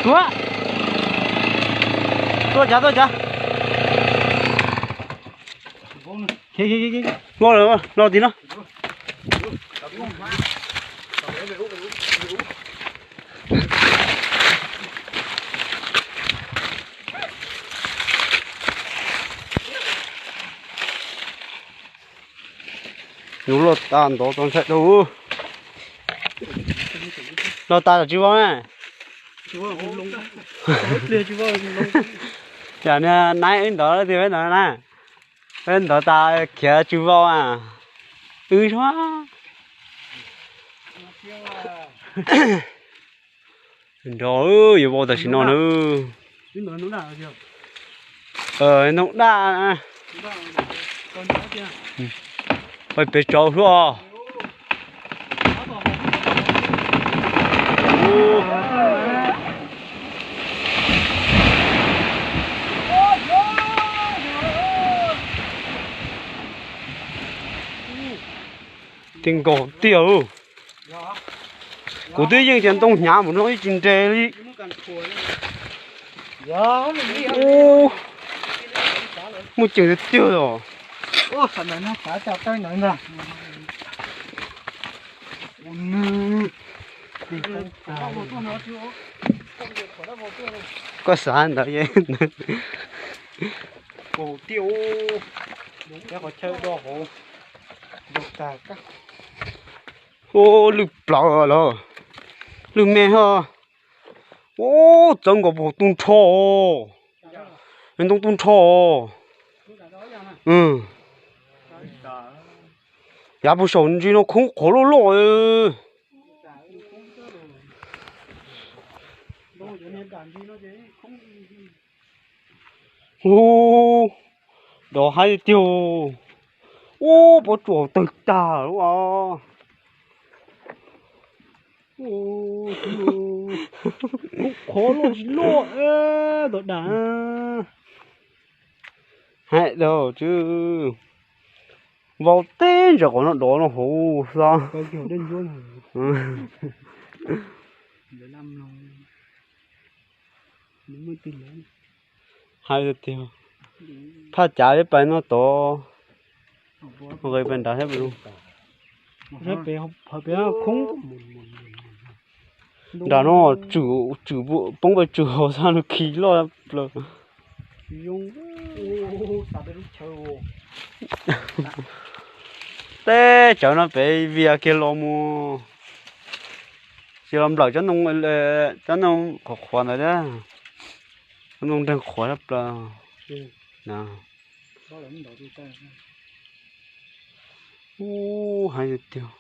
Ua, tuaj cav, tuaj cav. Vau lawm, los tim no. Nws loj tas ntov tau ntshai dhau. Loj tas los tsis vau na. Yam niag naib wb ntov tiag peb ntawd na. Peb ntov tas khiav tsis vau a. Wb suab. Nrog yuav vau tam sim no na. Ntoo daj. Peb tso hluas. Ti nkaus tiag. Kuv twb yeej tias ntoo hnyav mus no ib tsis nres li. Muaj ceem tiag tiag os. Koj xav ntawd. Ub, lwj plaws los, lwj me ho. Ub, txawv nkaus pem tu nrho. Ntoo tu nrho. Yav puag saum ntsis no khoob qhuav loj loj. Ub, dov haib tiag. Ub, pob tsuas tawg tag lawm os. Khoob qhuav loj tsis loj, dov dam. Haib dab tsi. Vau teb ntawm qhov no dov no hauv xwb. Hais tias phaj cav peb pais no tod, nqis pais nrad thiab. Nram no tswm, tswm poob pes tswm hauv xab nws khi loj plaws. Teb chaws no pem vias kiag los mus, tsis los nplawm cov ntoo, cov ntoo qhuav qhuav ntawd, cov ntoo nreeg qhuav loj plaws. Ub, hais tias